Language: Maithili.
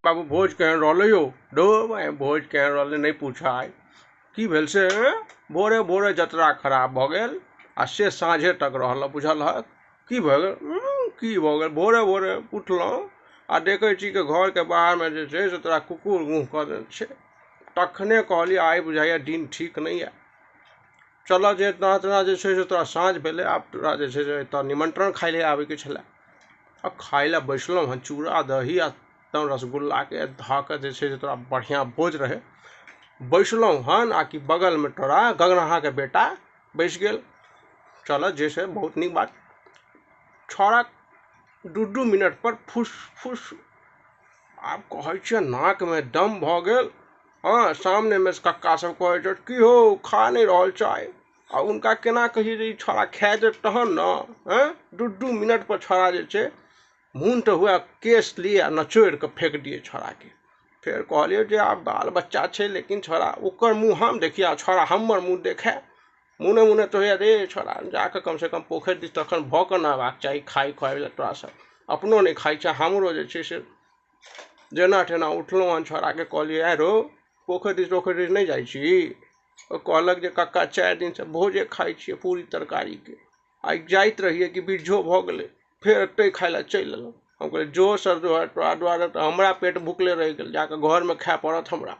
बाबू भोज केहन रहलै यौ? धौ भाइ, भोज केहन रहलै नहि पूछऽ आइ। की भेल से भोरे भोरे जतरा खराब भऽ गेल आ से साँझे तक रहल, बुझलहक? की भऽ गेल? की भऽ गेल, भोरे भोरे उठलहुँ आ देखै छी कि घरके बाहरमे जे छै से तोरा कुकुर मुँह कऽ देने छै। तखने कहलियै आइ बुझाइए दिन ठीक नहि यऽ। चलऽ जे तना तना जे छै से तोरा साँझ भेलै, आब तोरा जे छै से एतऽ निमन्त्रण खाइ लए आबैके छलै। आ खाइ लए बैसलहुँ हँ, चूड़ा दही आ तहन रसगुल्लाके धऽ कऽ जे छै से तोरा बढ़िआँ भोज रहै। बैसलहुँ हन आ कि बगलमे तोरा गगनहाके बेटा बैस गेल। चलऽ जे छै बहुत नीक बात। छौड़ा 2-2 मिनट पर फुस फुस, आब कहै छियै नाकमे दम भऽ गेल। हँ, सामनेमे कक्का सब कहै छै की हौ खा नहि रहल छै? आ हुनका केना कहियै जे ई छौड़ा खाए देत तहन ने। हँ, 2-2 मिनट पर छौड़ा जे छै मोन तऽ हुए केश ली आ नचोड़ि कऽ फेक दियै छौड़ाके। फेर कहलियै जे आब बाल बच्चा छै, लेकिन छौड़ा ओकर मुँह हम देखियै आ छौड़ा हमर मुँह देखै। मोने मोने तऽ होइए रे छौड़ा जाकऽ कमसँ कम पोखरि दिस तखन भऽ कऽ ने अयबाक चाही खाइ खुआबै लए। तोरा सब अपनो नहि खाइ छै, हमरो जे छै से जेना तेना उठलहुँ हन, छौड़ाके कहलियै आँय रौ पोखरि दिस ओखरि दिस नहि जाइ छी? ओ कहलक जे कक्का 4 दिनसँ भोजे खाइ छियै पूरी तरकारीके, आइ जाइत रहियै कि बिज्झो भऽ गेलै, फेर एतै खाइ लए चलि एलहुँ। हम कहलियै जो सर तोरा दुआरे तऽ हमरा पेट भुखले रहि गेल, जाकऽ घरमे खाय पड़त हमरा।